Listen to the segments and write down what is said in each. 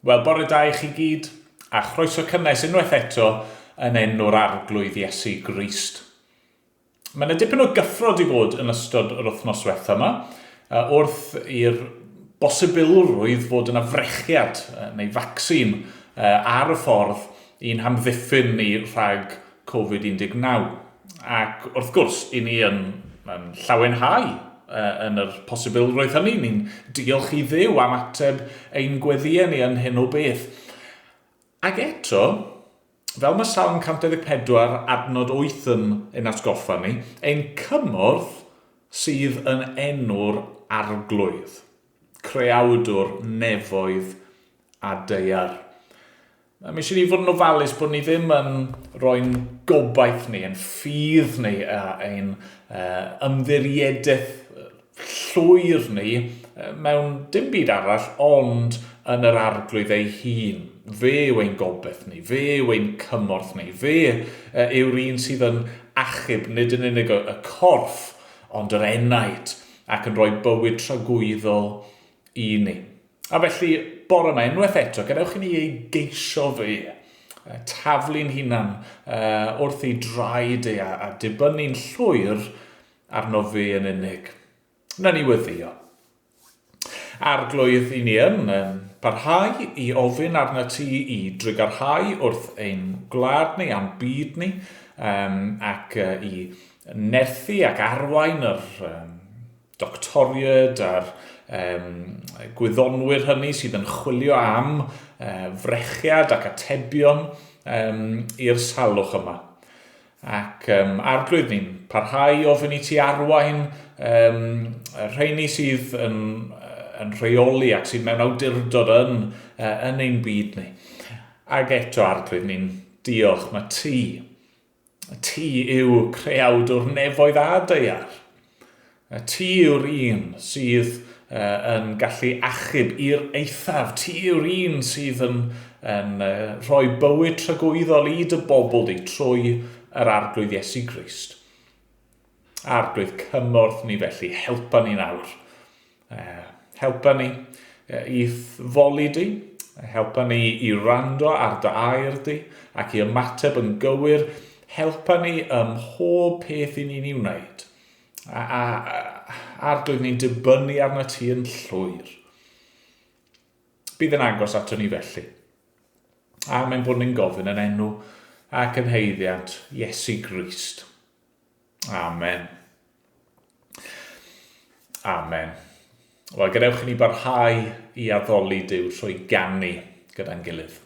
Wel, bore da i chi gyd, a chroeso cynnes unwaith eto yn enw'r Arglwydd Iesu Grist. Mae yna dipyn o gyffro di bod yn ystod yr wythnos diwetha yma, wrth i'r bosibilrwydd fod yna frechiad neu vaccine ar y ffordd i'n hamddiffyn ni rhag Covid-19. Ac wrth gwrs, i ni yn, yn llawenhau yn yr posibilrwydd hynny. Ni'n diolch i Dduw am ateb ein gweddïau ni yn hyn o beth. Ac eto, fel mae Salm 124 adnod 8 yn ein atgoffa ni, ein cymorth sydd yn enw'r Arglwydd, creawdwr nefoedd a daear. Mae eisiau ni fod yn ofalus bod ni ddim yn rhoi'n gobaith ni, ein ffydd ni, a ein ymddiriedaeth llwyr ni mewn dim byd arall ond yn yr Arglwydd ei hun. Fe yw ein gobaith ni, fe yw ein cymorth ni, fe yw'r un sydd yn achub nid yn unig y corff ond yr enaid ac yn rhoi bywyd tragwyddol i ni. A felly, bore yma, unwaith eto, gadewch i ni ei geisio fe, taflu'n hunan wrth ei draed e a, a dibynnu'n llwyr arno fe yn unig. Na ni weddio. Arglwydd, i ni yn parhau i ofyn arna ti i drugarhau wrth ein gwlad ni a'n byd ni, um, ac uh, i nerthu ac arwain yr um, doctoriaid a'r um, gwyddonwyr hynny sydd yn chwilio am uh, frechiad ac atebion um, i'r salwch yma. Ac um, arglwydd ni'n parhau ofyn i ti arwain um, y rheini sydd yn, yn rheoli ac sydd mewn awdurdod yn, uh, yn ein byd ni. Ac eto arglwydd ni'n diolch, mae ti Ti yw creawdwr nefoedd a daear. Ti yw'r un sydd yn gallu achub i'r eithaf. Ti yw'r un sydd yn, yn rhoi bywyd tragwyddol i dy bobl di trwy yr Arglwydd Iesu Grist. Arglwydd, cymorth ni felly, helpa ni nawr. Helpa ni i'th foli di, helpa ni i wrando ar dy air di ac i ymateb yn gywir, helpa ni ym mhob peth i ni'n ei wneud. A, a, a arglwydd ni'n dibynnu arna ti yn llwyr. Bydd yn agos ato ni felly. A mae'n bod ni'n gofyn yn enw ac yn haeddiant Iesu Grist. Amen. Amen. Wel, gadewch i ni barhau i addoli Duw trwy ganu gyda'n gilydd.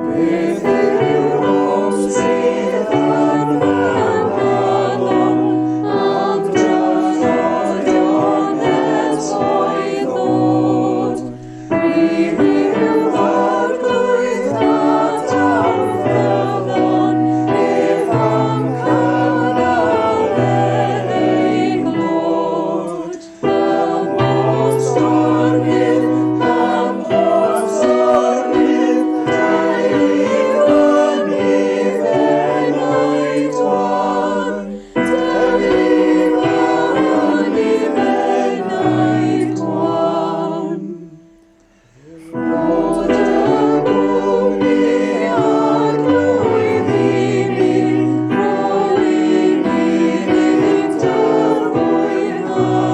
Beth yw'r ofn sydd yn fy nghalon am drallodion eto i ddod? Gwir yw'r Arglwydd a daw'n ffyddlon, ef a'm cynnal er ei glod. Ym mhob stormydd, ym mhob stormydd, dau i fyny f'enaid wan. Dau i fyny f'enaid wan. Rho dy gwmni Arglwydd i mi, rho i mi ddig dy fwynhau.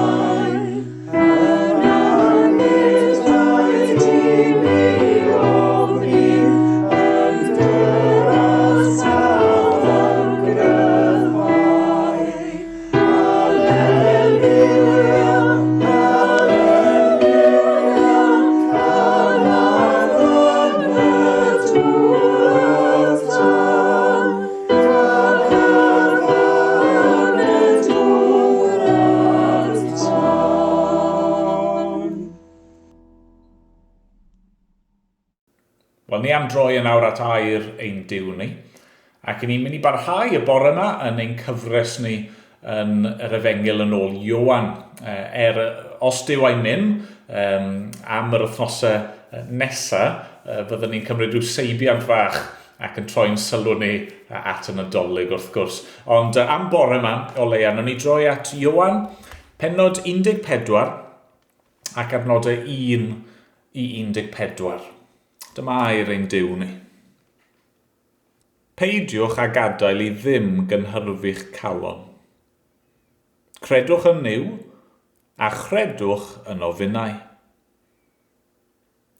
Yna nid rhaid i mi ofni, yn dy ras hawdd ymgryfhau. Wel, ni am droi yn awr at air ein Duw ni, ac i ni'n mynd i barhau y bore yma yn ein cyfres ni yn yr Efengyl yn ôl Ioan. Er, os Duw a'i myn, um, am yr wythnosau nesaf, fyddwn ni'n cymryd rhyw seibiant fach ac yn troi'n sylw ni at y Nadolig wrth gwrs. Ond am bore yma, o leia, nawn ni droi at Ioan, pennod 14 ac adnodau 1 i 14. Dyma air ein Duw ni. Peidiwch â gadael i ddim gynhyrfu'ch calon. Credwch yn Nuw, a chredwch yno finnau.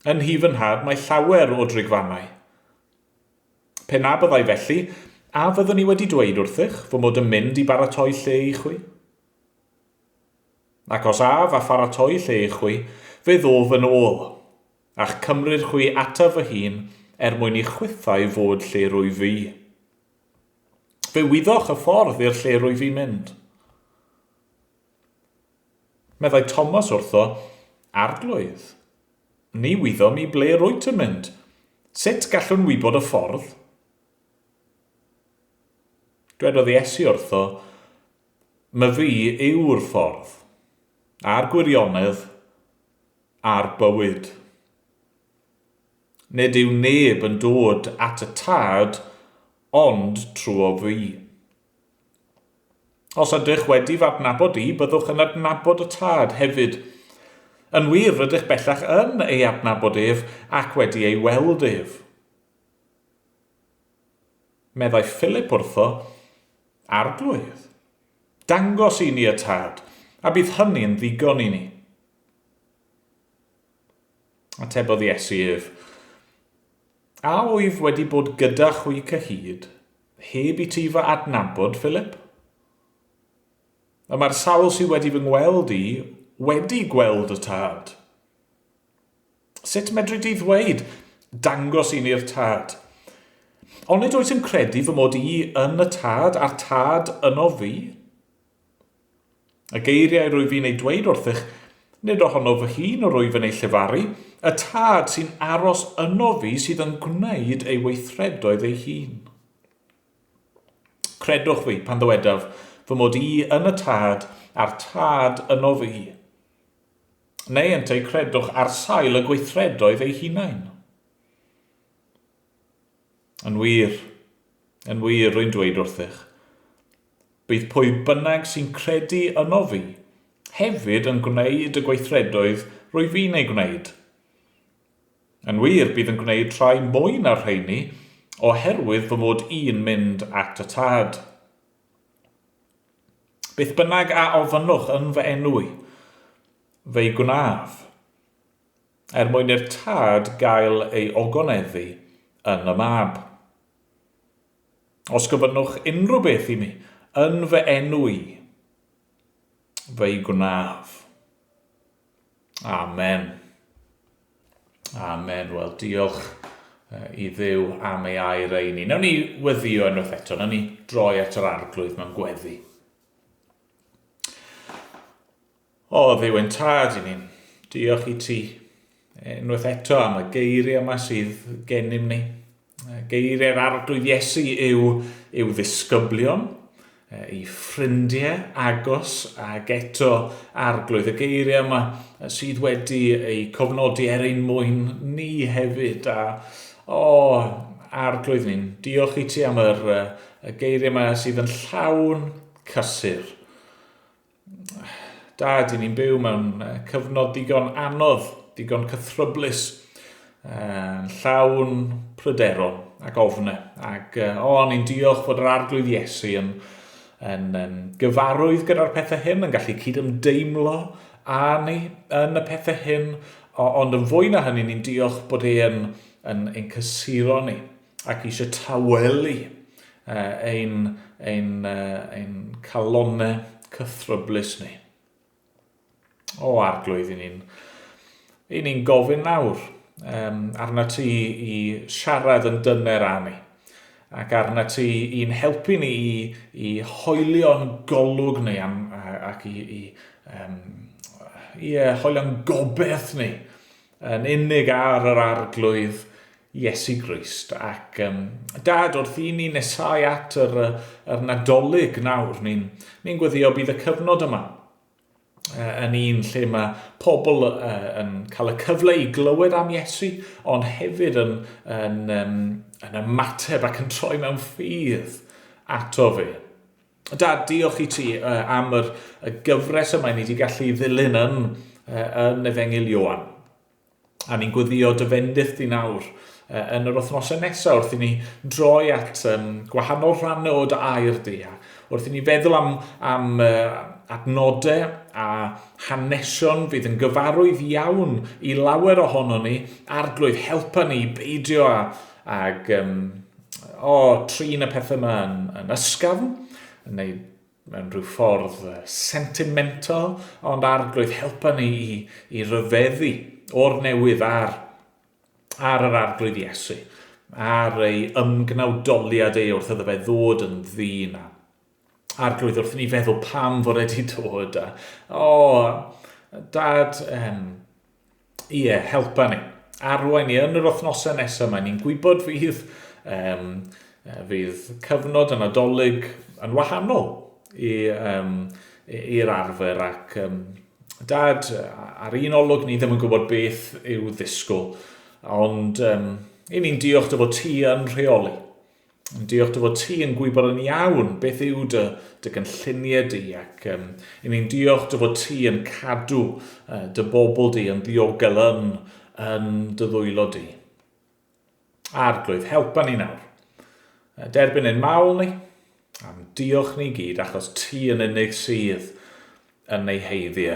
Yn nhŷ fy nhad mae llawer o drigfannau. Pe na byddai felly, a fyddwn i wedi dweud wrthych fy mod yn mynd i baratoi lle i chwi? Ac os af a pharatoi lle i chwi, fe ddof yn ôl, a'ch cymryd chwi ataf fy hun er mwyn i chwithau fod lle rwyf fi. Fe wyddoch y ffordd i'r lle rwyf fi'n mynd. Meddai Thomas wrtho, Arglwydd, ni wyddom i ble rwyt yn mynd. Sut gallwn wybod y ffordd? Dwedodd Iesu wrtho, Myfi yw'r ffordd, a'r gwirionedd, a'r bywyd. Nid yw neb yn dod at y Tad ond trwy fi. Os ydych wedi fy adnabod i, byddwch yn adnabod y Tad hefyd. Yn wir, rydych bellach yn ei adnabod ef ac wedi ei weld ef. Meddai Philip wrtho, Arglwydd, dangos i ni y Tad, a bydd hynny'n ddigon i ni. Atebodd Iesu ef, A wyf wedi bod gyda chwi cyhyd, heb i ti fy adnabod, Philip? Y mae'r sawl sydd wedi fy ngweld i wedi gweld y Tad. Sut medri di ddweud, dangos i ni'r Tad? Onid wyt yn credu fy mod i yn y Tad a'r Tad yno fi? Y geiriau rwyf fi'n eu dweud wrthych, nid ohono fy hun yr wyf yn eu llefaru, y Tad sy'n aros yno fi sydd yn gwneud ei weithredoedd ei hun. Credwch fi pan ddywedaf fy mod i yn y Tad a'r Tad yno fi. Neu ynteu credwch ar sail y gweithredoedd eu hunain. Yn wir, yn wir, rwy'n dweud wrthych, bydd pwy bynnag sy'n credu yno fi hefyd yn gwneud y gweithredoedd rwy fi'n eu gwneud. Yn wir, bydd yn gwneud rhai mwy na'r rheini, oherwydd fy mod i'n mynd at y Tad. Beth bynnag a ofynnwch yn fy enw i, fe'i gwnaf. Er mwyn i'r Tad gael ei ogoneddu yn y Mab. Os gofynnwch unrhyw beth i mi yn fy enw i, fe'i gwnaf. Amen. Amen. Wel, diolch i Dduw am ei air ei ni. Nawn ni weddio unwaith eto. Nawn ni droi at yr arglwydd mewn gweddi. O, Dduw ein Tad, i ni'n diolch i ti unwaith eto am y geiriau yma sydd gennym ni. Geiriau'r Arglwydd Iesu yw, yw ddisgyblion, ei ffrindiau agos ac eto Arglwydd. Y geiriau yma sydd wedi eu cofnodi er ein mwyn ni hefyd. A, o, Arglwydd ni'n diolch i ti am yr, y geiriau yma sydd yn llawn cysur. Dad, i ni'n byw mewn cyfnod digon anodd, digon cythryblus, yn llawn pryderon ac ofne. Ac o, ni'n diolch fod yr Arglwydd Iesu yn, yn, yn gyfarwydd gyda'r pethau hyn, yn gallu cydymdeimlo â ni yn y pethau hyn, ond yn fwy na hynny, ni'n diolch bod e yn, yn ein cysuro ni ac eisiau tawelu ein, ein, ein calonnau cythryblus ni. O, Arglwydd, i ni'n i ni'n gofyn nawr um, arna ti i siarad yn dyner â ni ac arna ti i'n helpu ni i, i hoelio'n golwg ni am, ac i, i, um, i hoelio'n gobeith ni yn unig ar yr Arglwydd Iesu Grist. Ac um, dad, wrth i ni nesau at yr, yr Nadolig nawr, ni'n ni gweddio bydd y cyfnod yma yn un lle mae pobl yn cael y cyfle i glywed am Iesu, ond hefyd yn, yn, um, yn ymateb ac yn troi mewn ffydd ato fe. Dad, diolch i ti am yr, y gyfres yma ni wedi gallu ddilyn yn, yn Efengyl Ioan. A ni'n gweddio dy fendith di nawr yn yr wythnosau nesaf wrth i ni droi at um, gwahanol rhannau o dy air di. A wrth i ni feddwl am, am uh, adnodau a hanesion fydd yn gyfarwydd iawn i lawer ohono ni, arglwydd helpa ni i beidio â, ag um, o, trin y pethau yma yn, yn ysgafn, neu mewn rhyw ffordd sentimental, ond arglwydd helpa ni i, i ryfeddu o'r newydd ar, ar yr arglwydd Iesu, ar ei ymgnawdoliad e wrth iddo fe ddod yn ddyn a arglwydd wrth i ni feddwl pam fod e wedi dod a o, dad, um, Ie, helpa ni. Arwain ni yn yr wythnosau nesaf yma. Ni'n gwybod fydd, um, fydd cyfnod y Nadolig yn wahanol i'r um, arfer ac um, dad, ar un olwg ni ddim yn gwybod beth yw ddisgwyl, ond um, i ni'n diolch dy fod ti yn rheoli. Diolch dy fod ti yn gwybod yn iawn beth yw dy, dy gynlluniau di ac um, i ni'n diolch dy fod ti yn cadw uh, dy bobl di yn ddiogel yn, yn dy ddwylo di. Arglwydd, helpa ni nawr. Derbyn ein mawl ni, am diolch ni gyd achos ti yn unig sydd yn ei heiddi.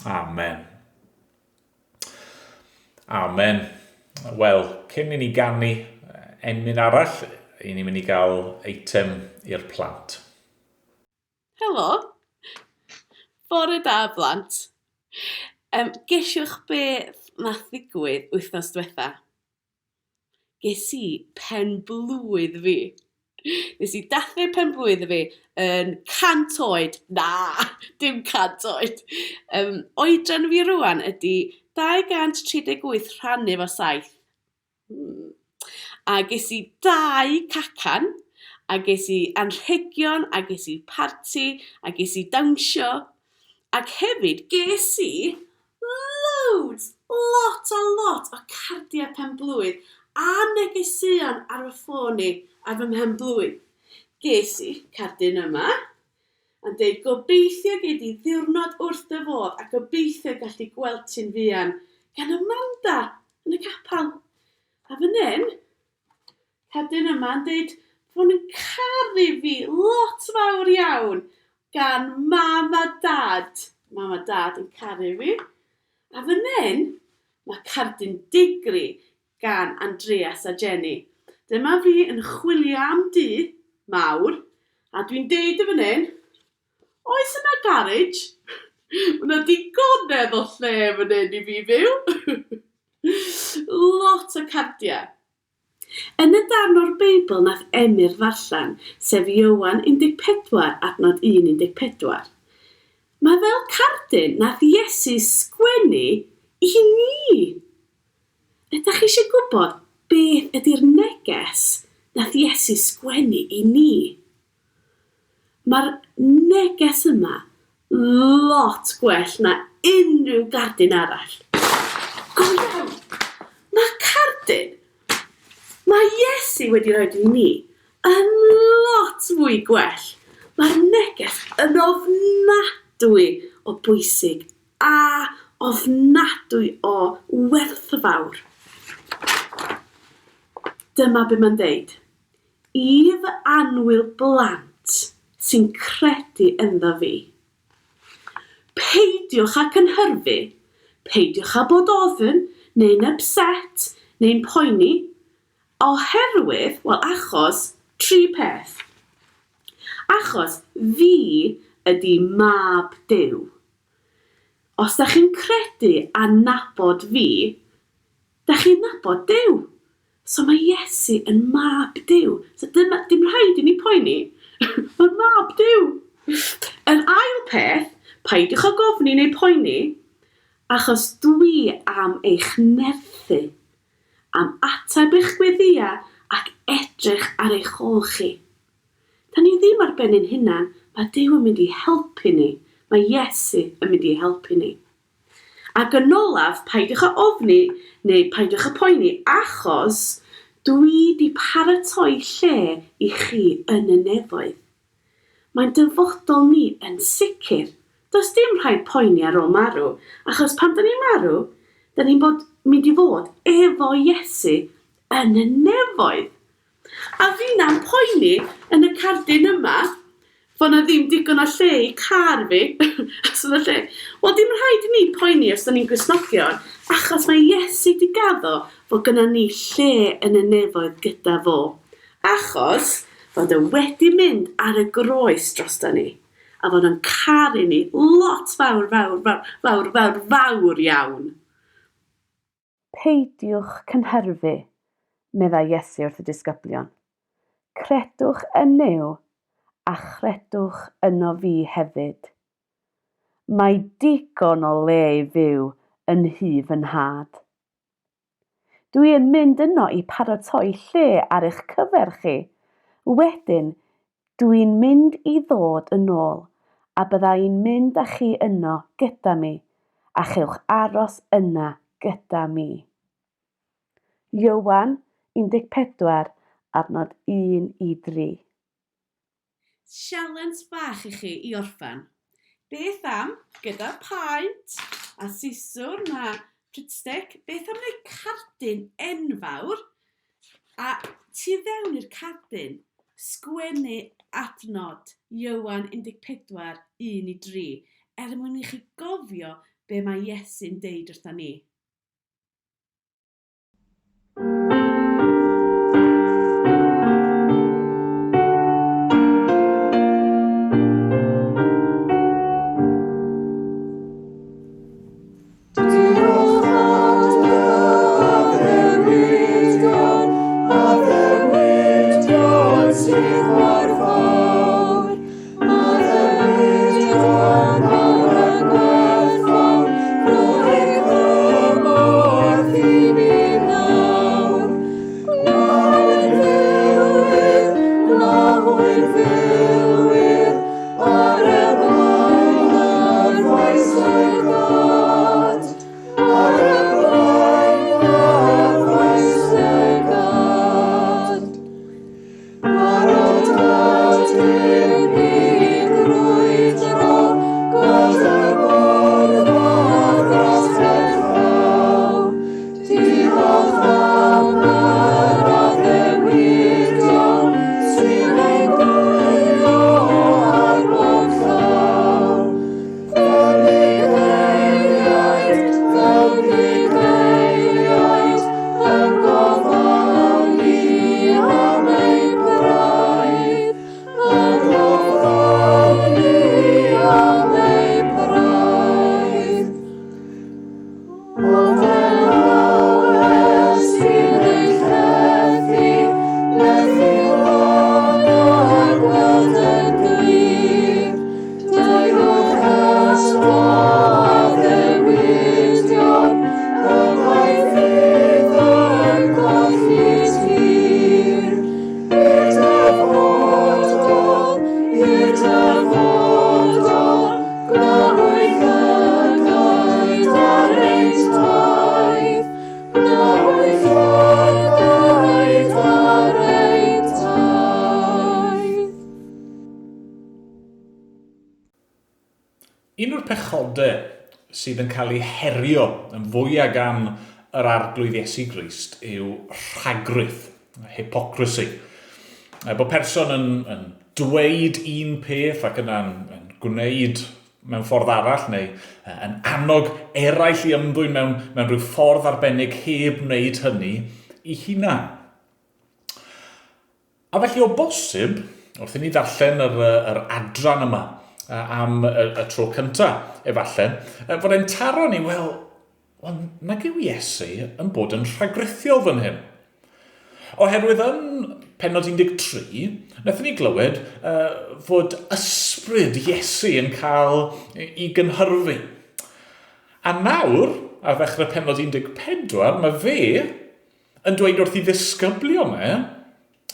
Amen. Amen. Wel, cyn i ni ganu emyn arall, i ni'n mynd i gael eitem i'r plant. Helo! Bore da, blant. Um, gesiwch beth nath ddigwydd wythnos diwetha? Ges i pen-blwydd fi. Nes i dathlu pen-blwydd fi yn 100 oed. Na, dim 100 oed. Um, oedran fi rwan ydy 238 rhannu efo 7. Hmm. A ges i dau cacan, a ges i anrhegion, a ges i parti, a ges i dawnsio. Ac hefyd ges i Loads! Lot a lot o cardiau pen-blwydd a negeseuon ar fy ffôn i ar fy mhen-blwydd. Ges i cardyn yma yn deud gobeithio gei di ddiwrnod wrth dy fodd a gobeithio gallu gweld ti'n fuan gan Amanda yn y capel. A fan hyn, Cardyn yma yn deud fod nhw'n caru fi lot fawr iawn gan mam a dad. Mam a dad yn caru fi. A fan hyn, mae cardyn digri gan Andreas a Jenny. Dyma fi yn chwilio am dŷ mawr, a dwi'n deud y fan hyn, oes yna garej? Mae yna digonedd o lle fan hyn i fi fyw. Lot o cardiau. Yn y darn o'r Beibl nath Emyr ddarllen, sef Ioan 14 adnod 1 14, mae fel cardyn nath Iesu sgwennu i ni! Ydach chi eisiau gwybod beth ydi'r neges nath Iesu sgwennu i ni? Mae'r neges yma lot gwell na unrhyw gardyn arall. Go iawn! Mae cardyn mae Iesu wedi rhoi i ni yn lot fwy gwell. Mae'r neges yn ofnadwy o bwysig a ofnadwy o werthfawr. Dyma be mae'n deud. I fy annwyl blant sy'n credu ynddo fi. Peidiwch â cynhyrfu, peidiwch â bod ofn, neu'n ypset, neu'n poeni, oherwydd, wel achos, tri peth. Achos fi ydi Mab Duw. Os dach chi'n credu a nabod fi, dach chi'n nabod Duw. So mae Iesu yn mab Duw. So dyma, dim rhaid i ni poeni. Mae'n mab Duw. Yr ail peth, peidiwch â gofni neu poeni, achos dwi am eich nerthu. am ateb eich gweddïau ac edrych ar eich ôl chi. Da ni ddim ar ben ein hunan, mae Duw yn mynd i helpu ni. Mae Iesu yn mynd i helpu ni. Ac yn olaf, peidiwch â ofni neu peidiwch â poeni, achos dwi 'di paratoi lle i chi yn y nefoedd. Mae'n dyfodol ni yn sicr. Does dim rhaid poeni ar ôl marw, achos pan 'da ni'n marw, 'da ni'n bod mynd i fod efo Iesu yn y nefoedd. A finna'n poeni yn y cardyn yma fo' 'na ddim digon o lle i car fi. Os yna lle. Wel, dim rhaid i ni poeni os 'da ni'n Gristnogion, achos mae Iesu 'di gaddo fod gynnon ni lle yn y nefoedd gyda fo, achos fod e wedi mynd ar y groes drosta ni, a fod o'n caru ni lot fawr, fawr, fawr, fawr, fawr, fawr iawn. Peidiwch cynhyrfu, meddai Iesu wrth y disgyblion. Credwch yn Nuw, a chredwch yno fi hefyd. Mae digon o le i fyw yn nhŷ fy Nhad. Dwi yn mynd yno i paratoi lle ar eich cyfer chi. Wedyn, Dw i'n mynd i ddod yn ôl, a bydda i'n mynd â chi yno gyda mi, a chewch aros yna gyda mi. Ioan 14, adnod 1 i 3. Sialens fach i chi i orffen. Beth am, gyda paent a siswrn a Pritstick, beth am wneud cardyn enfawr a tu fewn i'r cardyn sgwennu adnod Ioan 14, 1 i 3, er mwyn i chi gofio be mae Iesu'n deud wrtha ni. Un o'r pechodau sydd yn cael ei herio yn fwyaf gan yr Arglwydd Iesu Grist yw rhagrith, hypocrisy. Bod person yn, yn dweud un peth ac yna'n yn gwneud mewn ffordd arall neu yn annog eraill i ymddwyn mewn, mewn rhyw ffordd arbennig heb wneud hynny i hunan. A felly o bosib, wrth i ni ddarllen yr, yr adran yma am y, y tro cyntaf, efallai, fod e'n taro ni, wel, wel, nag yw Iesu yn bod yn rhagrithiol fan hyn. Oherwydd yn penod 13, wnaethon ni glywed uh, fod ysbryd Iesu yn cael ei gynhyrfu. A nawr, ar ddechrau penod 14, mae fe yn dweud wrth i ddisgyblion e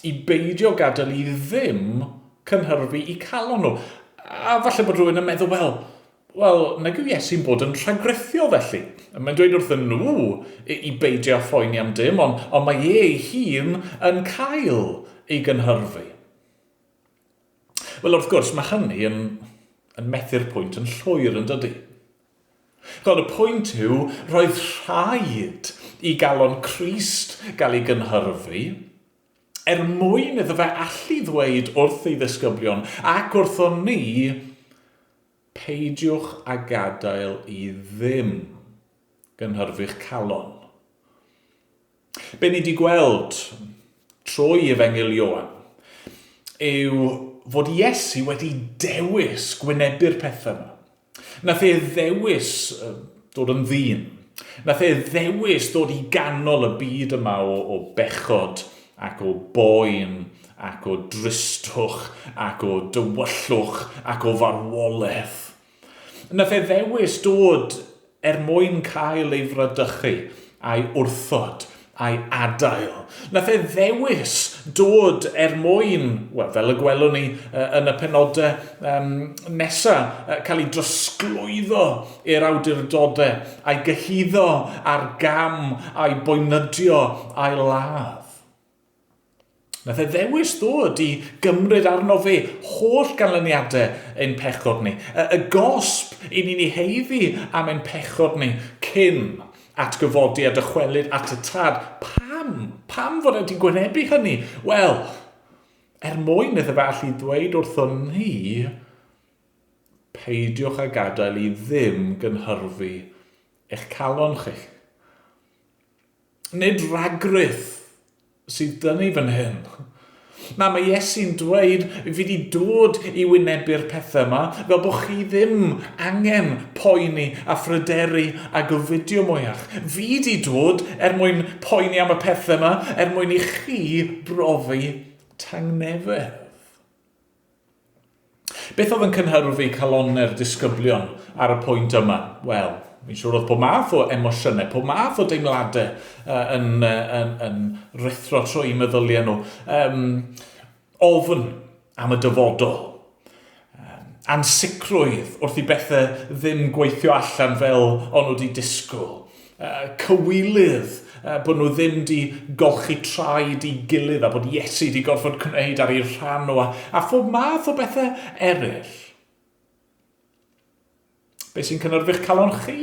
i beidio gadael i ddim cynhyrfu i calon nhw. A falle bod rhywun yn meddwl, wel, wel, nag yw Iesu'n bod yn rhagrithiol felly. Mae'n dweud wrthyn nhw i, i beidio â phoeni am dim, ond, ond mae e ei hun yn cael ei gynhyrfu. Wel, wrth gwrs, mae hynny yn, yn methu'r pwynt yn llwyr, yn dydy? Gweld, y pwynt yw, roedd rhaid i galon Crist gael ei gynhyrfu, er mwyn iddo fe allu ddweud wrth ei ddisgyblion ac wrthon ni, peidiwch â gadael i ddim gynhyrfu'ch calon. Be ni wedi gweld trwy Efengyl Ioan yw fod Iesu wedi dewis gwynebu'r pethau yma. Nath e ddewis dod yn ddyn. Nath e ddewis dod i ganol y byd yma o, o bechod ac o boen ac o dristwch ac o dywyllwch ac o farwolaeth. Nath e ddewis dod er mwyn cael ei fradychu, a'i wrthod, a'i adael. Nath e ddewis dod er mwyn, wel, fel y gwelwn ni yn y penodau um, nesa, cael ei drosglwyddo i'r awdurdodau, a'i gyhuddo ar gam, a'i boenydio, a'i ladd. Nath e ddewis ddod i gymryd arno fe holl ganlyniadau ein pechod ni. Y, y gosb i ni'n ei heiddi am ein pechod ni cyn atgyfodi a dychwelyd at y tad. Pam? Pam fod e wedi gwynebu hynny? Wel, er mwyn iddo fe allu ddweud wrthon ni, peidiwch â gadael i ddim gynhyrfu eich calon chi. Nid rhagrith sydd dyn ni fan hyn. Na, mae Iesu'n dweud, fi wedi dod i wynebu'r pethau yma, fel bod chi ddim angen poeni a phryderu a gofidio mwyach. Fi wedi dod er mwyn poeni am y pethau yma, er mwyn i chi brofi tangnefedd. Beth oedd yn cynhyrfu calonnau'r disgyblion ar y pwynt yma? Wel, fi'n siŵr oedd pob math o emosiynau, pob math o deimladau uh, yn, uh, yn, yn rhuthro trwy meddyliau nhw. Um, ofn am y dyfodol. Um, ansicrwydd wrth i bethau ddim gweithio allan fel o'n nhw wedi disgwyl. Cywilydd bod nhw ddim 'di golchi traed i gilydd a bod Iesu 'di gorfod gwneud ar eu rhan nhw a, a phob math o bethau eraill. Be sy'n cynhyrfu'ch calon chi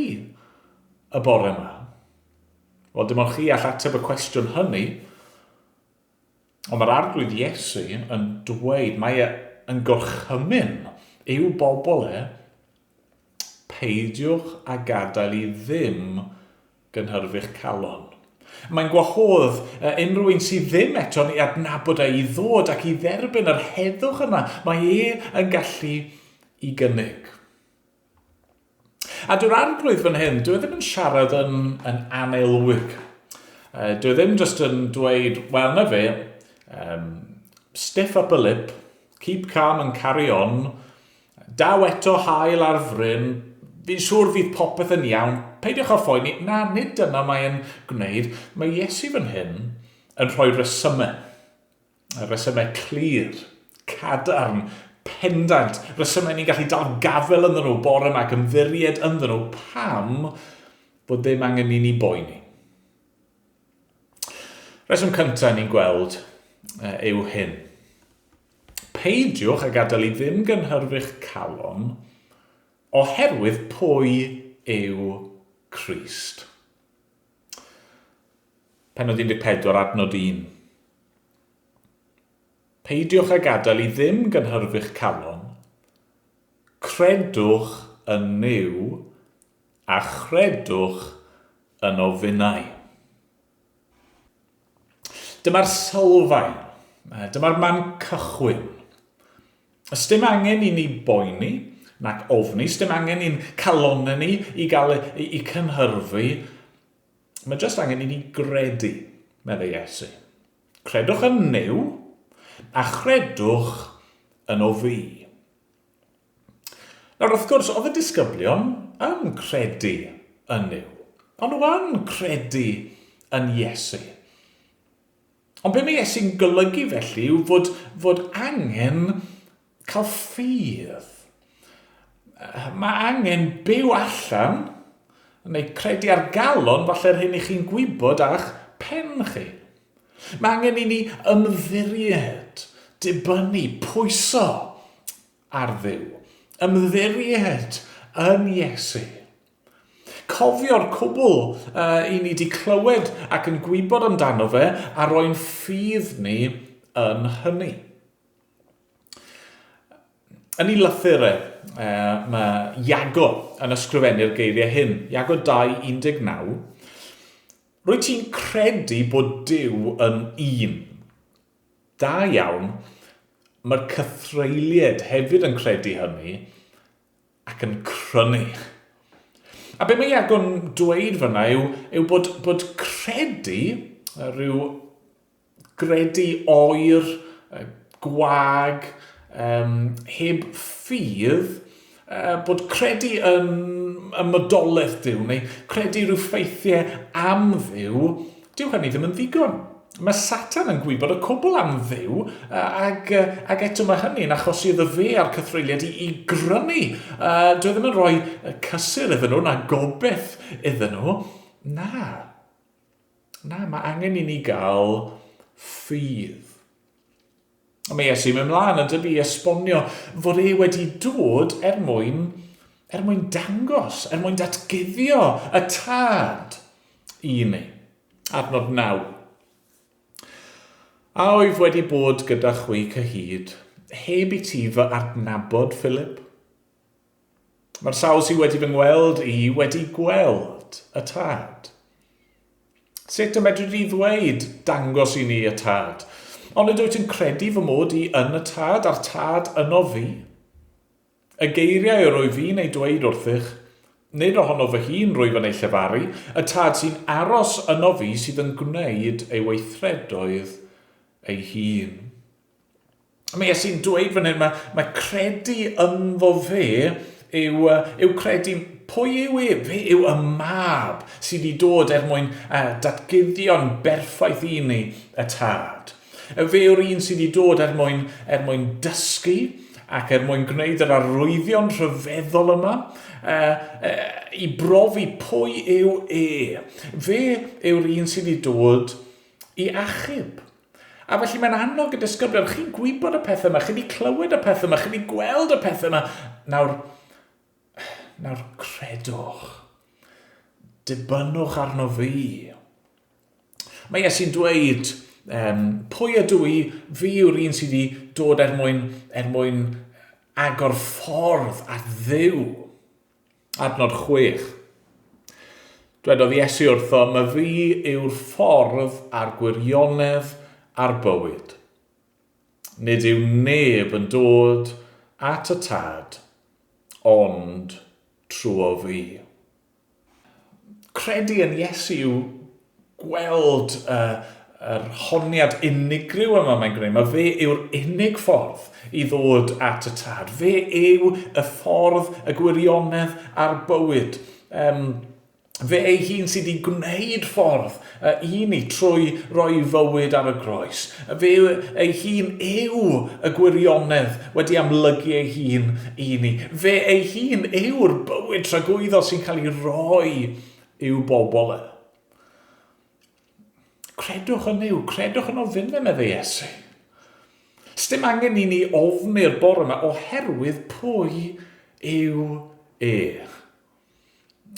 y bore yma? Wel, dim ond chi all ateb y cwestiwn hynny. Ond mae'r Arglwydd Iesu yn dweud, mae e yn gorchymyn i'w bobl e Peidiwch â gadael i ddim gynhyrfu'ch calon. Mae'n gwahodd unrhyw un sydd ddim eto'n ei adnabod e i ddod ac i dderbyn yr heddwch yna mae e yn gallu i gynnig. A dyw'r arglwydd fan hyn, dyw e ddim yn siarad yn, yn anelwig. Dyw e ddim jyst yn dweud, wel na fe, um, stiff upper lip, keep calm and carry on, Daw eto haul ar fryn, fi'n siŵr fydd popeth yn iawn, peidiwch â phoeni. Na, nid dyna mae'n gwneud. Mae Iesu fan hyn yn rhoi resymau. Resymau clir, cadarn, pendant, resymau ni'n gallu dal gafael ynddyn nhw bore yma ac ymddiried ynddyn nhw pam fod ddim angen i ni boeni. Reswm cyntaf ni'n gweld yw hyn. Peidiwch â gadael i ddim gynhyrfu'ch calon, oherwydd pwy yw Crist. Pennod 14, adnod 1. Peidiwch â gadael i ddim gynhyrfu'ch calon, credwch yn Nuw a chredwch yn ofinnau. Dyma'r sylfaen. Dyma'r man cychwyn. Ys dim angen i ni boeni nac ofni, ys dim angen i'n calonnau ni i gael i, i cynhyrfu. Mae jyst angen i ni gredu, meddai Iesu. Credwch yn Nuw a chredwch yn o fi. Nawr, wrth gwrs, oedd y disgyblion yn credu yn Nuw. O'n nhw yn credu yn Iesu. Ond be mae Iesu'n golygu felly yw fod, fod angen cael ffydd. Mae angen byw allan, neu credu ar galon, falle'r hyn i chi'n gwybod a'ch pen chi. Mae angen i ni ymddiried, dibynnu, pwyso ar Dduw. Ymddiried yn Iesu. Cofio'r cwbl uh, i ni wedi clywed ac yn gwybod amdano fe a roi'n ffydd ni yn hynny. Yn ei lythyr e, uh, mae Iago yn ysgrifennu'r geiriau hyn. Iago 2.19 Rwy ti'n credu bod Duw yn un. Da iawn, mae'r cythreuliaid hefyd yn credu hynny, ac yn crynu. A be mae Iago'n dweud fyna yw, yw bod, bod credu, rhyw gredu oer, gwag, um, heb ffydd, uh, bod credu yn ymodolaeth Duw, neu credu rhyw ffeithiau am Dduw, Dyw hynny ddim yn ddigon. Mae Satan yn gwybod y cwbl am Dduw, ac, ac eto mae hynny'n achosi iddo fe a'r cythreuliad i, i grynu. Uh, dyw e ddim yn rhoi cysur iddyn nhw, na gobeith iddyn nhw. Na. Na, mae angen i ni gael ffydd. A mae Iesu'n mynd mlaen yn dydy i esbonio fod e wedi dod er mwyn, er mwyn dangos, er mwyn datguddio y tad i ni. Adnod 9. A oedd wedi bod gyda chwi cyhyd, heb i ti fy adnabod, Philip? Mae'r sawl sydd wedi fy ngweld i wedi gweld y Tad. Sut y medri di ddweud, dangos i ni y Tad? Ond ydw wyt yn credu fy mod i yn y Tad a'r Tad yno fi? Y geiriau yr wyf fi'n eu dweud wrthych, nid ohono fy hun rwyf yn eu llefaru, y Tad sy'n aros yno fi sydd yn gwneud ei weithredoedd ei hun. Mae Iesu'n dweud fan hyn, mae, mae credu ynddo fe yw, yw credu pwy yw e? Fe yw y mab sydd wedi dod er mwyn uh, datguddio'n berffaith i ni y tad. Fe yw'r un sydd wedi dod er mwyn, er mwyn dysgu ac er mwyn gwneud yr arwyddion rhyfeddol yma uh, uh, i brofi pwy yw e. Fe yw'r un sydd wedi dod i achub. A felly mae'n annog y disgyblion, chi'n gwybod y pethau yma, chi wedi clywed y pethau yma, chi wedi gweld y pethau yma. Nawr, nawr credwch. Dibynnwch arno fi. Mae Iesu'n dweud, um, pwy ydw i? Fi yw'r un sydd wedi dod er mwyn, er mwyn agor ffordd at Dduw. Adnod 6. Dwedodd Iesu wrtho, My fi yw'r ffordd a'r gwirionedd a'r bywyd. Nid yw neb yn dod at y Tad, ond trwy fi. Credu yn Iesu yw gweld uh, yr honiad unigryw yma mae'n gwneud. Mae fe yw'r unig ffordd i ddod at y tad. Fe yw y ffordd, y gwirionedd a'r bywyd. Um, fe ei hun sydd wedi gwneud ffordd uh, i ni trwy roi fywyd ar y groes. Fe ei hun yw y gwirionedd wedi amlygu ei hun i ni. Fe ei hun yw'r bywyd tragwyddol sy'n cael ei roi i'w bobl e. Credwch yn Nuw, credwch yn ofyn meddai Iesu. Sdim angen i ni ofni'r bore yma oherwydd pwy yw e.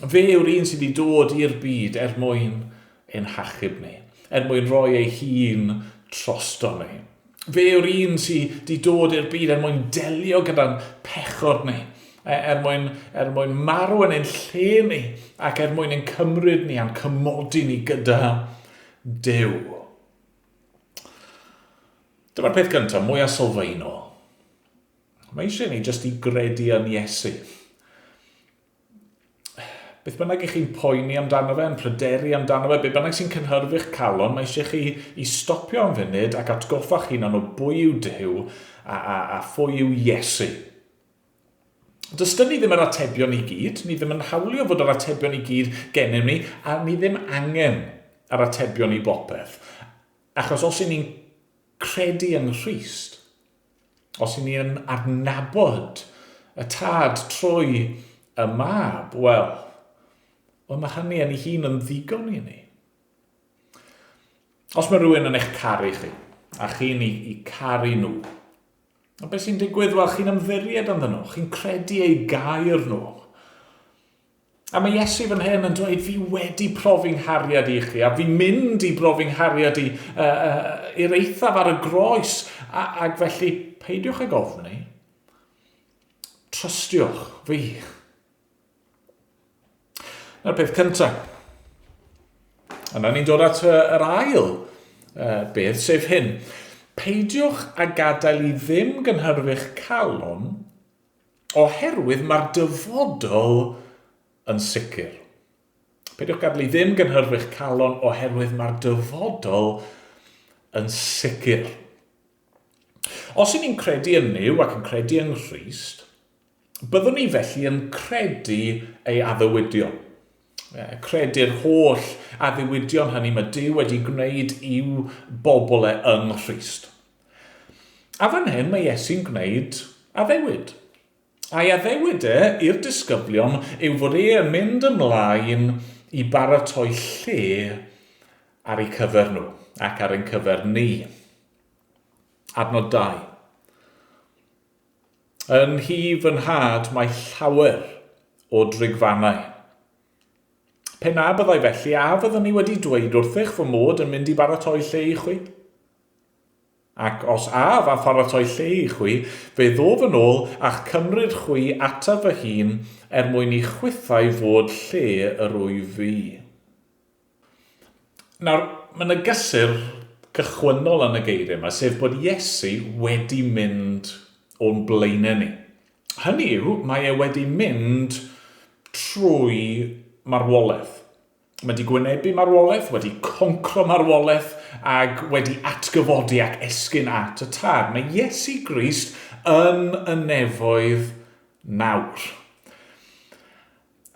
Fe yw'r un sydd wedi dod i'r byd er mwyn ein hachub ni, er mwyn rhoi ei hun trosto ni. Fe yw'r un sydd wedi dod i'r byd er mwyn delio gyda'n pechod ni, e, er mwyn, er mwyn marw yn ein lle ni, ac er mwyn ein cymryd ni a'n cymodi ni gyda Duw. Dyma'r peth gyntaf, mwyaf sylfaenol. Mae eisiau ni jyst i gredu yn Iesu. Beth bynnag i chi'n poeni amdano fe, yn pryderu amdano fe, beth bynnag sy'n cynhyrfu'ch calon, mae eisiau chi i stopio am funud ac atgoffa'ch hunan o bwy yw Duw a, a, a phwy yw Iesu. Does dyn ni ddim yr atebion i gyd, ni ddim yn hawlio fod yr atebion i gyd gennym ni, a ni ddim angen yr atebion i bopeth. Achos os y'n ni'n credu yng Nghrist, os y'n ni'n adnabod y Tad trwy y Mab, wel, wel mae hynny yn ei hun yn ddigon i ni. Os mae rhywun yn eich caru chi, a chi'n i, i caru nhw, a beth sy'n digwydd? Wel, chi'n ymddiried ynddyn nhw, chi'n credu eu gair nhw. A mae Iesu fan hyn yn dweud, fi wedi profi nghariad i chi, a fi'n mynd i brofi nghariad i i'r eithaf ar y groes, a, ac felly peidiwch ag ofni, trystiwch fi. Na'r peth cyntaf. Yna ni'n dod at yr ail beth, sef hyn. Peidiwch â gadael i ddim gynhyrfu'ch calon Oherwydd mae'r dyfodol yn sicr. Peidiwch gadael i ddim gynhyrfu'ch calon oherwydd mae'r dyfodol yn sicr. Os ŷn ni'n credu yn Nuw ac yn credu yng Nghrist, byddwn ni felly yn credu ei addewidion. Credu'r holl addewidion hynny mae Duw wedi gwneud i'w bobl e yng Nghrist. A fan hyn mae Iesu'n gwneud addewid. A'i addewid e i'r disgyblion yw fod e yn mynd ymlaen i baratoi lle ar eu cyfer nhw ac ar ein cyfer ni. Adnod 2. Yn nhŷ fy nhad mae llawer o drigfannau. Pe na byddai felly, a fyddwn i wedi dweud wrthych fy mod yn mynd i baratoi lle i chwi? Ac os af a pharatoi lle i chwi, fe ddof yn ôl a'ch cymryd chwi ataf fy hun, er mwyn i chwithau fod lle yr wyf fi. Nawr, mae yna gysur cychwynnol yn y geiriau yma, sef bod Iesu wedi mynd o'n blaenau ni. Hynny yw, mae e wedi mynd trwy marwolaeth. Mae wedi gwynebu marwolaeth, wedi concro marwolaeth, ac wedi atgyfodi ac esgyn at y Tad. Mae Iesu Grist yn y nefoedd nawr.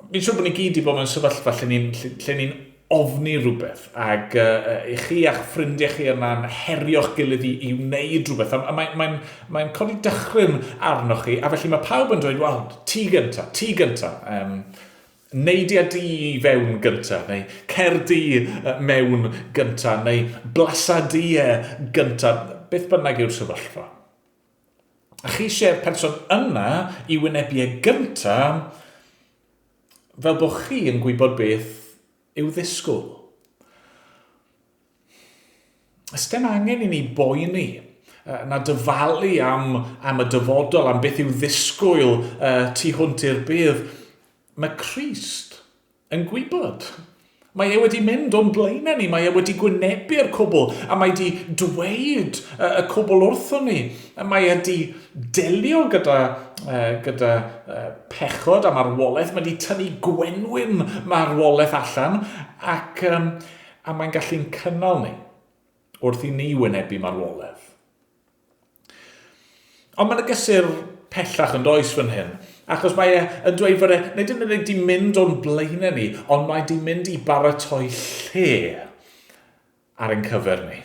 Fi'n siŵr bod ni gyd wedi bod mewn sefyllfa lle ni'n lle, lle ni ofni rhywbeth, ac i chi a'ch ffrindiau chi yna'n herio'ch gilydd i, i wneud rhywbeth, a, a mae'n mae, mae codi dychryn arnoch chi, a felly mae pawb yn dweud, wel, ti gynta, ti gynta. Um, Neidia di i fewn gynta, neu cer di mewn gynta, neu blasa di e gynta, beth bynnag yw'r sefyllfa. A chi eisiau'r person yna i wynebu e gynta, fel bod chi yn gwybod beth i'w ddisgwyl. Ystem angen i ni boeni na dyfalu am, am y dyfodol, am beth i'w ddisgwyl uh, tu hwnt i'r bedd. Mae Crist yn gwybod. Mae e wedi mynd o'n blaenau ni, mae e wedi gwynebu'r cwbl, a mae wedi dweud y cwbl wrthon ni. Mae e wedi delio gyda, gyda pechod a marwolaeth, mae wedi tynnu gwenwyn marwolaeth allan, ac um, a mae'n gallu'n cynnal ni wrth i ni wynebu marwolaeth. Ond mae'n gysur pellach yn does fan hyn, achos mae e yn dweud fod e, nid yn unig di mynd o'n blaenau ni, ond mae di mynd i baratoi lle ar ein cyfer ni.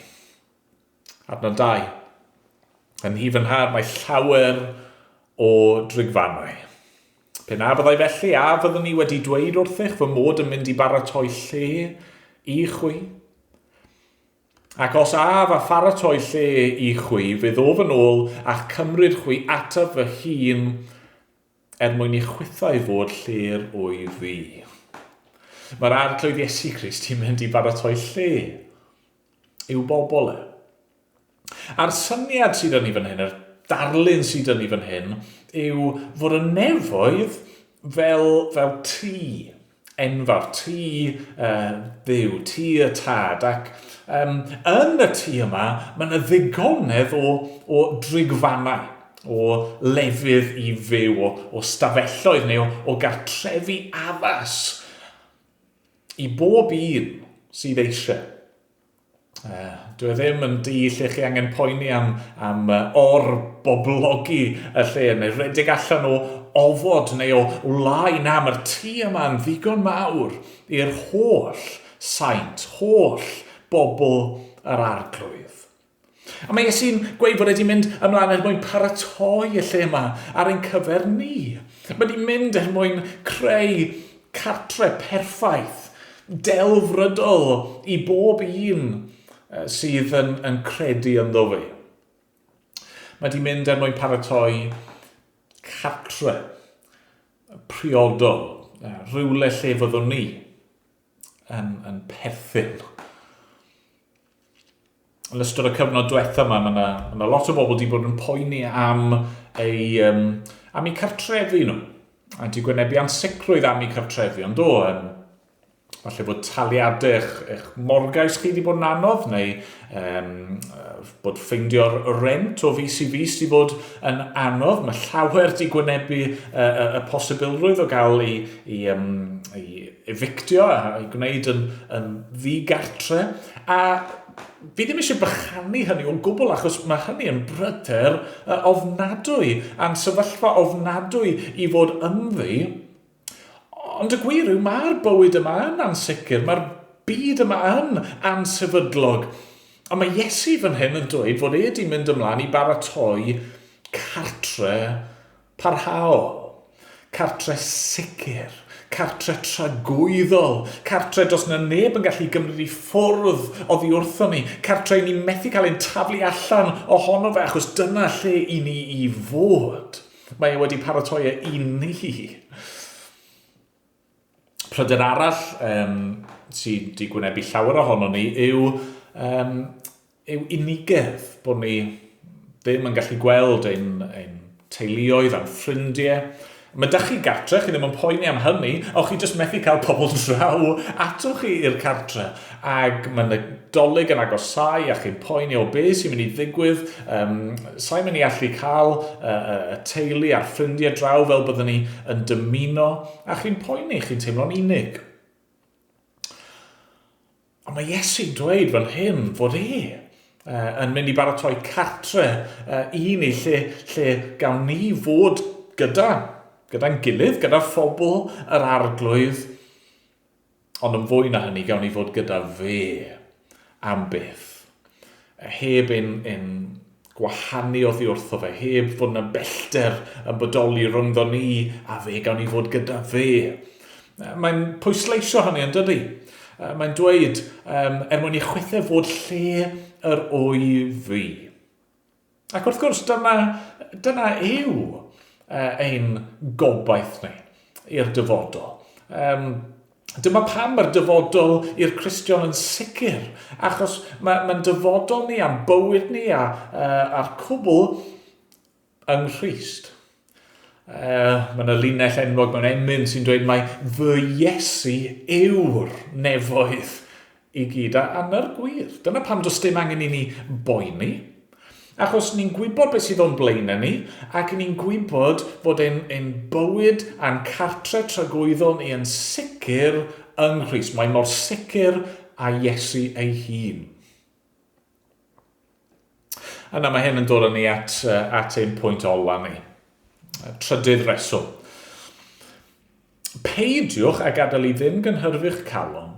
Adnod 2. Yn nhŷ fy nhad mae llawer o drigfannau. Pe na byddai felly, a fyddwn i wedi dweud wrthych fy mod yn mynd i baratoi lle i chwi? Ac os af a pharatoi lle i chwi, fe ddof yn ôl a'ch cymryd chwi ataf fy hun er mwyn i chwithau fod lle'r wyf fi. Mae'r Arglwydd Iesu Grist i mynd i baratoi lle i'w bobl e. A'r syniad sydd yn ni fan hyn, yr darlun sydd yn ni fan hyn, yw fod y nefoedd fel, fel tŷ enfawr, tŷ uh, Dduw, tŷ y tad, ac um, yn y tŷ yma mae yna ddigonedd o, o drigfannau, o lefydd i fyw, o, o stafelloedd neu o, o gartrefi addas i bob un sydd eisiau. Uh, dwi e ddim yn di lle chi angen poeni am, am uh, or-boblogi y lle, neu redeg allan o ofod neu o wlâu. Na, mae'r tŷ yma yn ddigon mawr i'r holl saint, holl bobl yr Arglwydd. A mae Iesu'n gweud bod e wedi mynd ymlaen er mwyn paratoi y lle yma ar ein cyfer ni. Mae wedi mynd er mwyn creu cartre perffaith, delfrydol i bob un sydd yn, yn credu ynddo fe. Mae wedi mynd er mwyn paratoi cartre priodol, rhywle lle fyddwn ni yn, yn perthyn. Yn ystod y cyfnod diwetha yma, mae yna, ma lot o bobl wedi bod yn poeni am ei, um, am eu cartrefi nhw. A wedi gwynebu ansicrwydd am eu cartrefi, ond do, um, falle bod taliadau eich, eich morgais chi wedi bod yn anodd, neu um, bod ffeindio'r rent o fus i fus wedi bod yn anodd. Mae llawer wedi gwynebu y, y, y posibilrwydd o gael ei, ei, um, ei evictio a ei gwneud yn, yn ddigartre. A fi ddim eisiau bychanu hynny o gwbl achos mae hynny yn bryder ofnadwy a'n sefyllfa ofnadwy i fod ynddi. Ond y gwir yw mae'r bywyd yma yn ansicr, mae'r byd yma yn ansefydlog. A mae Iesu fan hyn yn dweud fod e wedi mynd ymlaen i baratoi cartre parhaol, cartre sicr, cartre tragwyddol, cartre does na neb yn gallu gymryd i ffwrdd oddi wrthon ni, cartre i ni methu cael ein taflu allan ohono fe achos dyna lle i ni i fod. Mae e wedi paratoi e i ni. Pryder arall um, sydd wedi gwynebu llawer ohono ni yw, um, yw unigedd, bod ni ddim yn gallu gweld ein, ein teuluoedd a'n ffrindiau. Mae da chi gartre, chi ddim yn poeni am hynny, ond chi jyst methu cael pobl draw ato chi i'r cartre. Ac mae Nadolig yn agosáu a chi'n poeni o be sy'n mynd i ddigwydd, um, sa'n mynd i allu cael uh, y teulu a'r ffrindiau draw fel byddwn ni yn dymuno, a chi'n poeni, chi'n teimlo'n unig. Ond mae Iesu'n dweud fan hyn fod e uh, yn mynd i baratoi cartre uh, i ni lle, lle gawn ni fod gyda, gyda'n gilydd, gyda phobl yr arglwydd, Ond yn fwy na hynny, gawn ni fod gyda fe am byth. Heb ein, ein gwahanu oddi wrtho fe, heb fod yna bellter yn bodoli rhyngddo ni a fe, gawn ni fod gyda fe. Mae'n pwysleisio hynny yn dydy. Mae'n dweud, um, er mwyn i chwithau fod lle yr wyf fi. Ac wrth gwrs, dyna, dyna yw ein gobaith ni i'r dyfodol. Um, dyma pam mae'r dyfodol i'r Cristion yn sicr, achos mae'n mae dyfodol ni a'n bywyd ni a, uh, a'r cwbl yng Nghrist. Uh, mae yna linell enwog mewn emyn sy'n dweud mai fy Iesu yw'r nefoedd i gyd. A, a na'r gwir. Dyna pam does dim angen i ni boeni. Achos ni'n gwybod beth sydd o'n blaenau ni, ac ni'n gwybod fod ein, ein bywyd a'n cartre tragwyddol ni yn sicr yng Nghrist. Mae mor sicr â Iesu ei hun. Yna mae hyn yn dod â ni at, at ein pwynt ola ni. Trydydd reswm. Peidiwch a gadael i ddim gynhyrfu'ch calon,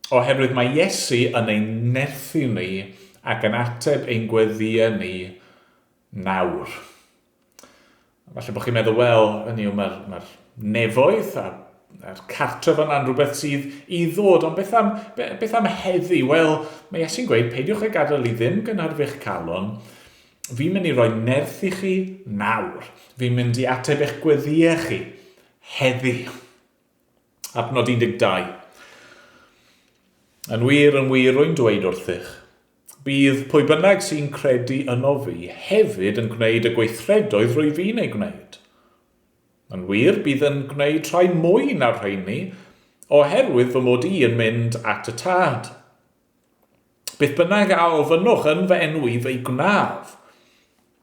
oherwydd mae Iesu yn ein nerthu ni ac yn ateb ein gweddïau ni nawr. Falle bod chi'n meddwl, wel, hynny yw, mae'r mae nefoedd a'r, a'r cartref yna'n rhywbeth sydd i ddod, ond beth am, beth am heddi? Wel, mae Iesu'n gweud, peidiwch â gadael i ddim gynhyrfu'ch calon, fi'n mynd i roi nerth i chi nawr. Fi'n mynd i ateb eich gweddïau chi heddi. Adnod 12. Yn wir, yn wir, rwy'n dweud wrthych, Bydd pwy bynnag sy'n credu yno fi hefyd yn gwneud y gweithredoedd rwy fi'n eu gwneud. Yn wir, bydd yn gwneud rhai mwy na'r rheini, oherwydd fy mod i yn mynd at y Tad. Beth bynnag a ofynnwch yn fy enw i, fe'i gwnaf,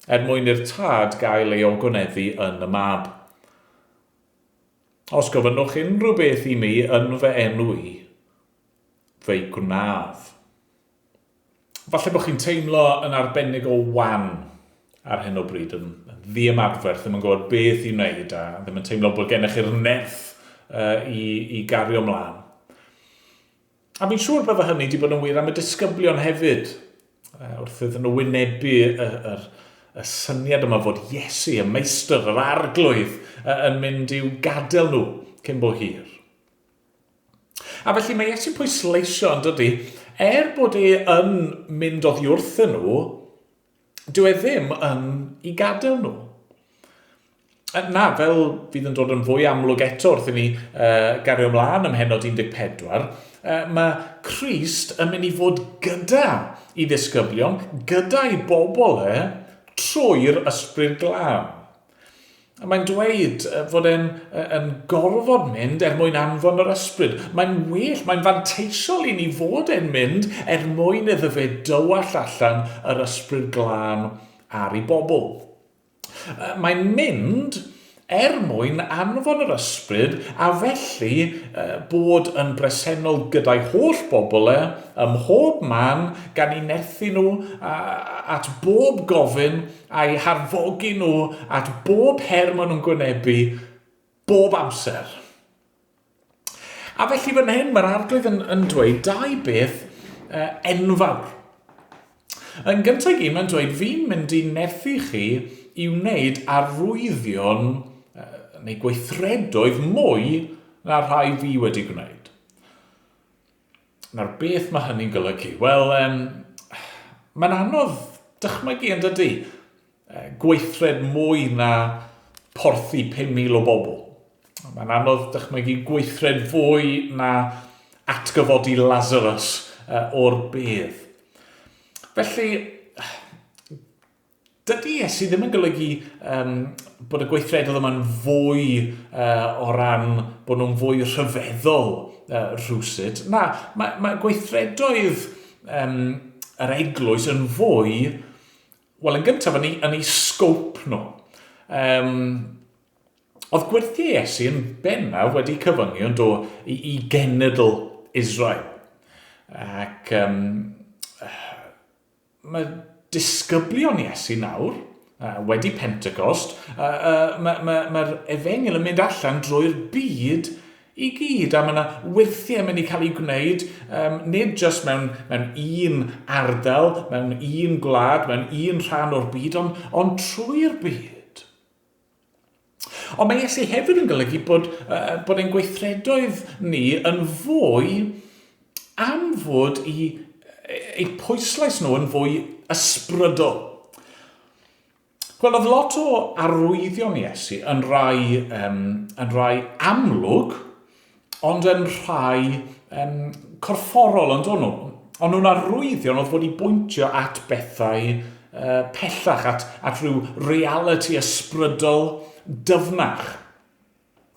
er mwyn i'r Tad gael ei ogoneddu yn y Mab. Os gofynnwch unrhyw beth i mi yn fy enw i, fe'i gwnaf. Falle bod chi'n teimlo yn arbennig o wan ar hyn o bryd, yn ddiymadferth, ddim yn gwybod beth i wneud a ddim yn teimlo bod gennych chi'r nerth uh, i, i gario mlaen. A fi'n siŵr bydde hynny wedi bod yn wir am y disgyblion hefyd, wrth iddyn nhw wynebu y, y, y syniad yma fod Iesu, y meistr, yr arglwydd, yn mynd i'w gadael nhw cyn bo hir. A felly mae Iesu'n pwysleisio yn dydy, er bod e yn mynd oddi wrthyn nhw, dyw e ddim yn i gadael nhw. Na, fel fydd yn dod yn fwy amlwg eto wrth i ni uh, gario ymlaen ym mhennod 14, uh, mae Crist yn mynd i fod gyda i ddisgyblion, gyda'i bobl e, trwy'r ysbryd glân. A mae'n dweud fod e'n yn gorfod mynd er mwyn anfon yr ysbryd. Mae'n well, mae'n fanteisiol i ni fod e'n mynd er mwyn iddo fe dywallt allan yr ysbryd glân ar ei bobl. Mae'n mynd er mwyn anfon yr ysbryd a felly bod yn bresennol gyda'i holl bobl e ym mhob man gan eu nerthu nhw at bob gofyn a'u harfogi nhw at bob her maen nhw'n gwynebu bob amser. A felly fan hyn mae'r arglwydd yn, yn dweud dau beth uh, enfawr. Yn gyntaf i gyd, mae'n dweud, fi'n mynd i nerthu chi i wneud arwyddion uh, neu gweithredoedd mwy na rhai fi wedi gwneud. Nawr, beth mae hynny'n golygu? Wel, um, mae'n anodd dychmygu yn dydy gweithred mwy na porthi 5,000 o bobl. Mae'n anodd dychmygu gweithred fwy na atgyfodi Lazarus o'r bedd. Felly, dydy Iesu ddim yn golygu um, bod y gweithredoedd yma'n fwy uh, o ran bod nhw'n fwy rhyfeddol uh, rhywsut. Na, mae, mae gweithredoedd um, yr eglwys yn fwy Wel, yn gyntaf, yn ei, yn ei sgowp nhw. Um, oedd gwerthu Iesu yn bennaf wedi cyfyngu yn do i, i genedl Israel. Ac um, mae disgyblion Iesu nawr, uh, wedi Pentecost, uh, uh, mae'r ma, ma, ma efengyl yn mynd allan drwy'r byd i gyd, a mae yna wyrthiau mynd i cael eu gwneud, um, nid jyst mewn, mewn un ardal, mewn un gwlad, mewn un rhan o'r byd, ond, ond trwy'r byd. Ond mae Iesu hefyd yn golygu bod, uh, bod ein gweithredoedd ni yn fwy am fod i, eu pwyslais nhw yn fwy ysbrydol. Wel, oedd lot o arwyddion Iesu yn rai, um, yn rai amlwg, ond yn rhai um, corfforol yn dod nhw. Ond nhw'n arwyddion oedd fod i bwyntio at bethau uh, pellach, at, at rhyw reality ysbrydol dyfnach.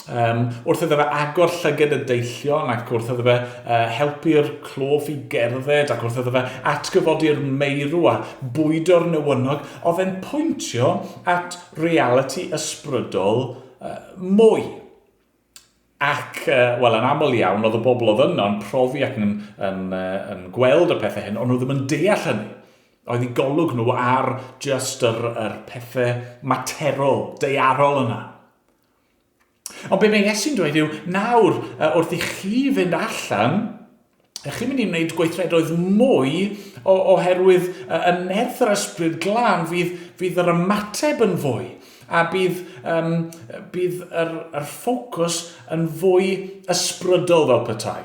Um, wrth iddo fe agor llyged y deillion ac wrth iddo fe uh, helpu'r cloff i gerdded ac wrth iddo fe atgyfodi'r meirw a bwydo'r newynog, oedd e'n pwyntio at reality ysbrydol uh, mwy. Ac, uh, wel, yn aml iawn, oedd y bobl oedd yno yn profi ac yn, yn, uh, yn gweld y pethau hyn, ond nhw ddim yn deall hynny. Oedd eu golwg nhw ar just yr, yr pethau materol, daearol yna. Ond be mae Iesu'n dweud yw, nawr, wrth i chi fynd allan, chi'n mynd i wneud gweithredoedd mwy o, oherwydd y nerth yr ysbryd glân fydd, fydd yr ymateb yn fwy a bydd, um, bydd yr, yr ffocws yn fwy ysbrydol fel petai.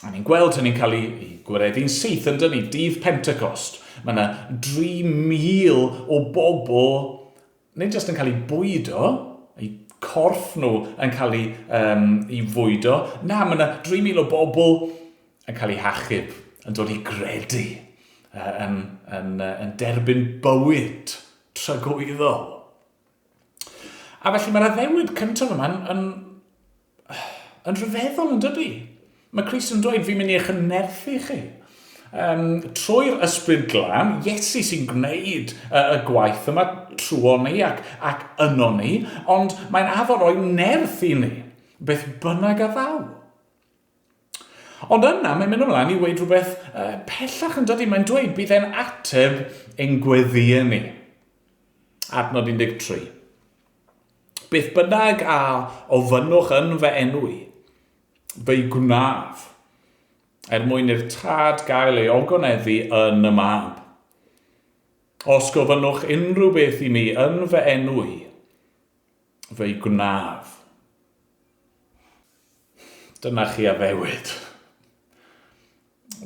A ni'n gweld hynny'n cael ei, ei gwireddu'n syth yn dynnu, dydd Pentecost. Mae yna 3,000 o bobl nid jyst yn cael eu bwydo, eu corff nhw yn cael eu, um, ei fwydo, na, mae yna 3,000 o bobl yn cael eu hachub, yn dod i gredu, yn, yn, yn derbyn bywyd tragwyddol. A felly mae'r addewid cyntaf yma'n yn, yn rhyfeddol yn dydy? Mae Crist yn dweud, fi'n mynd i eich nerthu chi. Um, trwy'r ysbryd glân, Iesu sy'n gwneud y, y gwaith yma trwy ni ac, ac yno ni, ond mae'n addo roi nerth i ni, beth bynnag a ddaw. Ond yna, mae'n mynd ymlaen i weid rhywbeth uh, pellach yn dydy. Mae'n dweud bydd e'n ateb ein gweddïau ni. Adnod 13. Beth bynnag a ofynnwch yn fy enw i, fe'i gwnaf. er mwyn i'r Tad gael ei ogoneddu yn y Mab. Os gofynnwch unrhyw beth i mi yn fy enw i, fe'i gwnaf. Dyna chi addewid.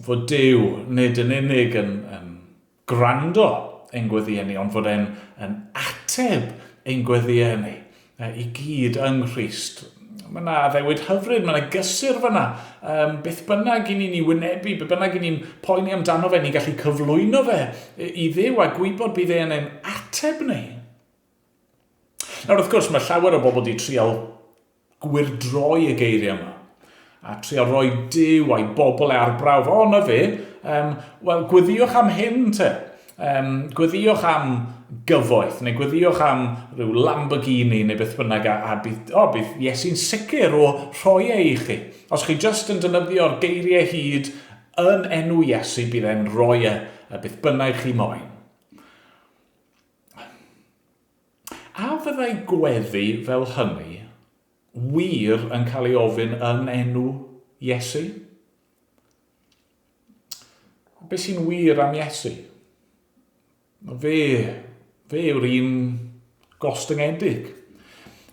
Fod Duw nid yn unig yn, yn gwrando ein gweddïau ni, ond fod e'n yn ateb ein gweddïau ni i gyd yng Nghrist. Mae yna addewid hyfryd, mae yna gysur fyna. Um, beth bynnag i ni'n ei wynebu, beth bynnag i ni'n poeni amdano fe, ni'n gallu cyflwyno fe i Dduw a gwybod bydd e'n ein ateb ni. Nawr, wrth gwrs, mae llawer o bobl wedi trial gwyrdroi y geiriau yma a trio rhoi Duw a'i bobl e ar brawf. O, na fe, um, wel, gweddiwch am hyn te. Um, gweddiwch am gyfoeth, neu gweddiwch am rhyw Lamborghini neu beth bynnag, a, a bydd, o, bydd Iesu'n sicr o rhoi e i chi. Os chi jyst yn defnyddio'r geiriau hyd yn enw Iesu, bydd e'n rhoi e, a beth bynnag chi moyn. A fyddai gweddi fel hynny wir yn cael ei ofyn yn enw Iesu? Be sy'n wir am Iesu? Fe, fe yw'r un gostyngedig.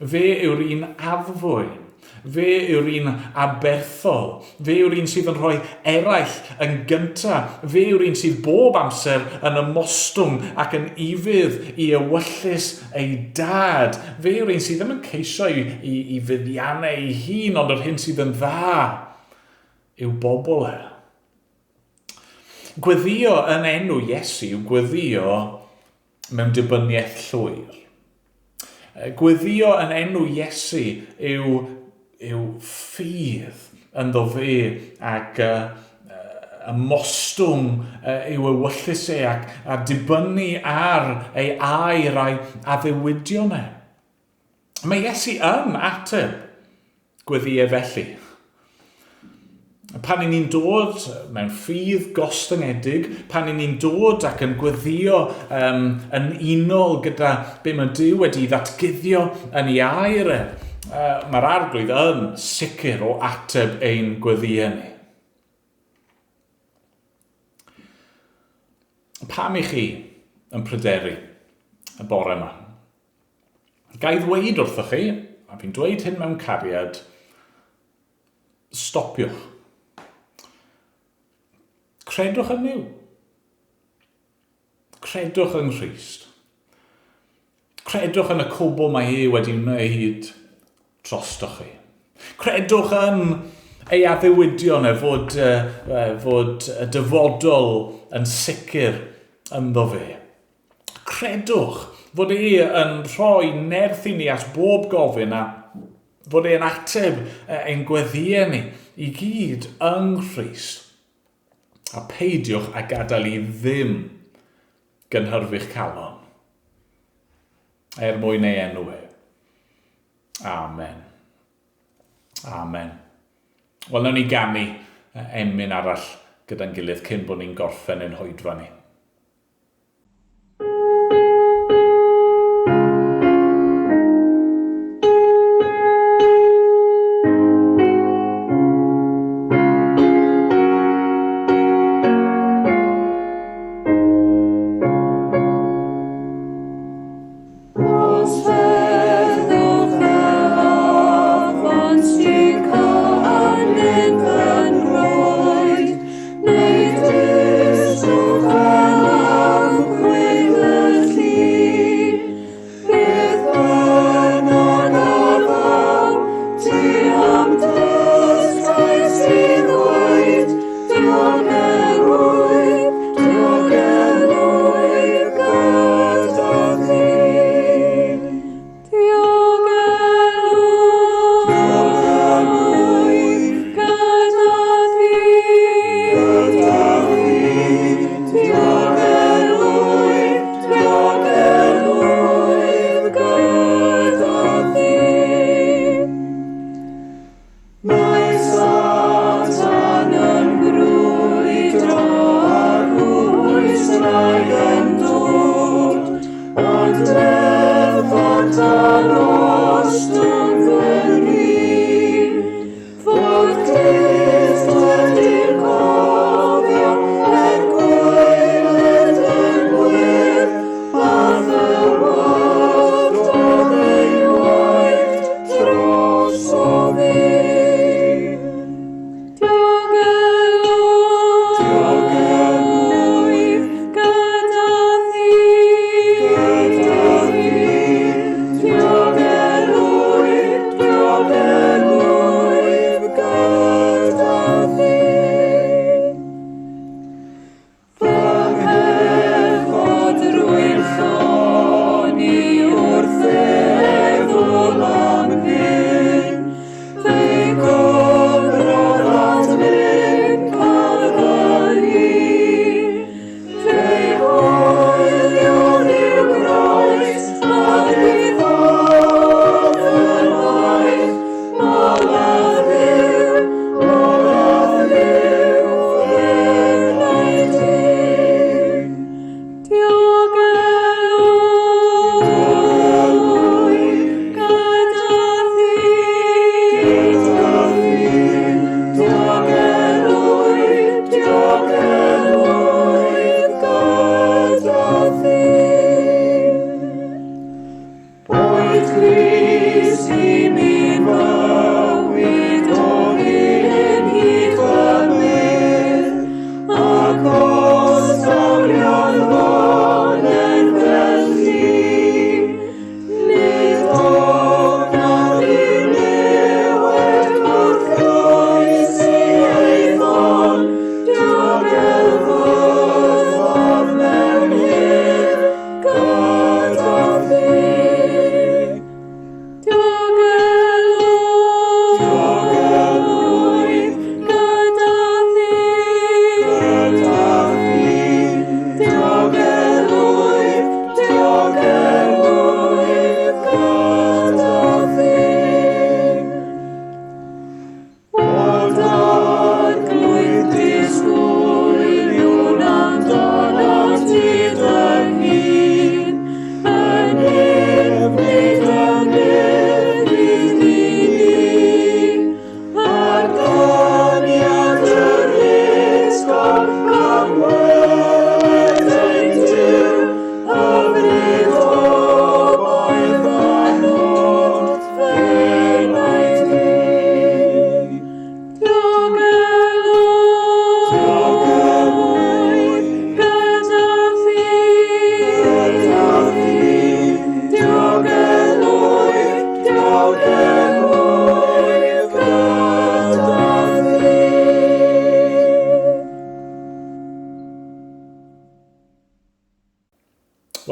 Fe yw'r un addfwyn. Fe yw'r un aberthol. Fe yw'r un sydd yn rhoi eraill yn gyntaf. Fe yw'r un sydd bob amser yn ymostwng ac yn ufudd i ewyllys ei dad. Fe yw'r un sydd ddim yn ceisio i, i, i fuddiannau ei hun, ond yr hyn sydd yn dda yw bobl e. Gweddio yn enw Iesu yw gweddio mewn dibyniaeth llwyr. Gweddio yn enw Iesu yw, yw ffydd ynddo fe ac uh, ymostwng uh, yw ewyllys e ac a dibynnu ar ei air a'i addewidion e. Mae Iesu yn ateb gweddïau felly. Pan i ni'n dod mewn ffydd gostyngedig, pan i ni'n dod ac yn gweddio um, yn unol gyda be mae Duw wedi ddatguddio yn ei air e, uh, mae'r arglwydd yn sicr o ateb ein gweddïau ni. Pam i chi yn pryderu y bore yma? Ga i ddweud wrthoch chi, a fi'n dweud hyn mewn cariad, stopiwch. Credwch yn Nuw. Credwch yng Nghrist. Credwch yn y cwbl mae e wedi wneud drostoch chi. Credwch yn ei addewidion e fod, uh, fod y dyfodol yn sicr ynddo fe. Credwch fod e yn rhoi nerth i ni at bob gofyn a fod e'n ateb ein gweddïau ni i gyd yng Nghrist. A peidiwch a gadael i ddim gynhyrfu'ch calon. Er mwyn ei enw e. Amen. Amen. Wel, nawn ni ganu emyn arall gyda'n gilydd cyn bod ni'n gorffen ein hoedfa ni.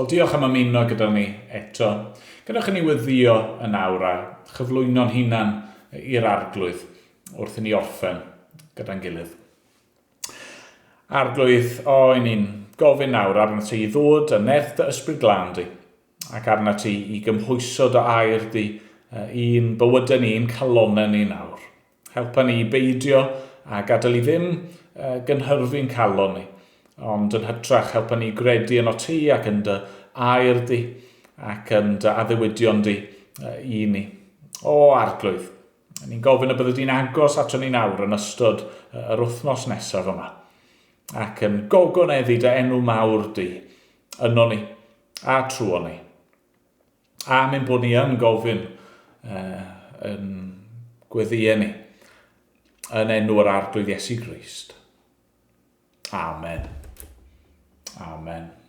Wel, diolch am ymuno gyda ni eto. Gadewch i ni weddio yn awr a chyflwyno'n hunan i'r Arglwydd wrth i ni orffen gyda'n gilydd. Arglwydd, o, i ni'n gofyn nawr arnat ti i ddod yn nerth dy ysbryd glân di, ac arnat ti i gymhwyso dy air di i'n bywydau ni, i'n calonau ni nawr. Helpa ni i beidio a gadael i ddim gynhyrfu'n calon ni, ond yn hytrach helpa ni i gredu yno ti ac yn dy air di ac yn dy addewidion di i ni. O Arglwydd, ni'n gofyn y byddi di'n agos ato ni nawr yn ystod yr wythnos nesaf yma ac yn gogoneddu dy enw mawr di yno ni a trwy ni. Am ein bod ni yn gofyn uh, yn gweddïau ni yn enw yr Arglwydd Iesu Grist. Amen. Amen.